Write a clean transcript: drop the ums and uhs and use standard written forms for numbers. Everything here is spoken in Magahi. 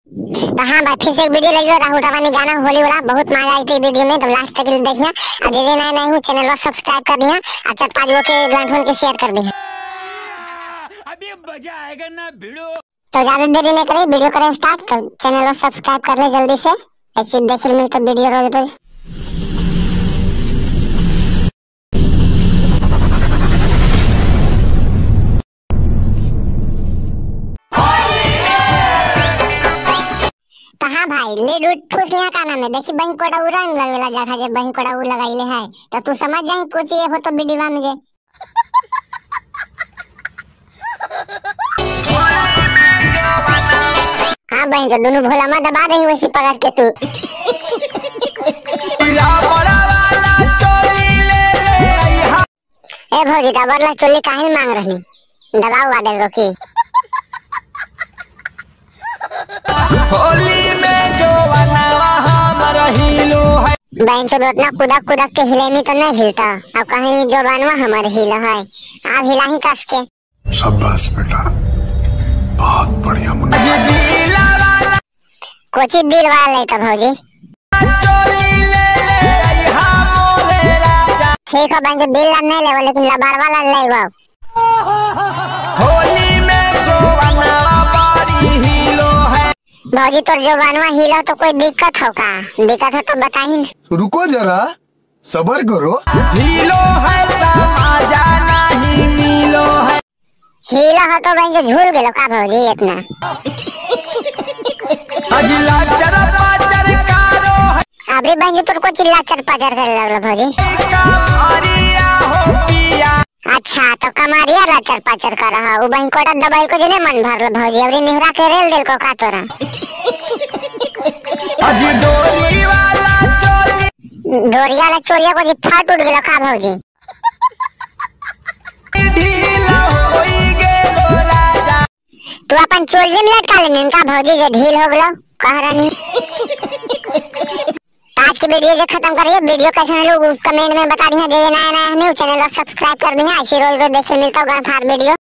तो हाँ भाई फिर से एक वीडियो लगी राहुल रवानी गाना होली वाला बहुत मजा आई थी वीडियो में, तो लास्ट तक देखना। और जे नया नया हूँ चैनल को सब्सक्राइब कर दिया और 4-5 गो के ग्रांड के शेयर कर दिया। अभी मजा आएगा ना भिड़ो। तो ज्यादा देरी नहीं करें, वीडियो करें स्टार्ट। तो चैनल को सब्सक्राइब कर ले जल्दी से, ऐसे देखने मिलता वीडियो रोज रोज। हाँ भाई लीड उठ ठूस लिया का नाम है, देखी बही कोड़ा उ रंग लगेला जगह जे बही कोड़ा उ लगाइले है, तो तू समझ जाई कुछ ये हो तो वीडियो में जे। हाँ बहन जो दोनों भोला में दबा दही वैसी पकड़ के तू। ए भौजी दबरला चोली काहे मांग रही, दबाओ आ देल की। होली में जो बनावा हमर हिलो है। बहन चोद उतना कुदक कुदक के हिलेमी तो नहीं हिलता, अब कहीं जो बनवा हमर हिल है, आप हिला ही कस के। शाबाश बेटा, बहुत बढ़िया मुन्ना। कोची दिल वाला लेता भौजी। ठीक है बहन दिल ला नहीं लेवो लेकिन लबार वाला लेवो। होली में जो बनवा बारी हिलो है। भौजी तोर जो बनवा हिलो तो कोई दिक्कत हो का? दिक्कत हो तो बताही। रुको जरा सबर करो। हिलो है मजा नहीं मिलो है। हिलो हो तो बहन झूल गेलो का भौजी इतना? अजला चर पाचर कारो है। अभी बहन तोर को चिल्ला चर पाचर करे लगलो भौजी। कमरिया हो पिया। अच्छा तो कमरिया लचर पाचर कर रहा उ बहन कोड़ा दबाई को जने मन भरल भौजी, अबरी निहरा के रेल देल को का तोरा। अज डोरी वाला चोली। डोरिया वाला चोलिया को जी फाट उठ गेलो का भौजी? ढीला होई गेलो राजा। तू अपन चोली में लटका लेने का भौजी जे ढील हो गेलो कह रहनी। आज की वीडियो जो खत्म करिए, वीडियो कैसा लोग कमेंट में बता दिया, जे नया नया न्यू चैनल को सब्सक्राइब कर दिया, ऐसी रोज रोज देखे मिलता होगा हर वीडियो।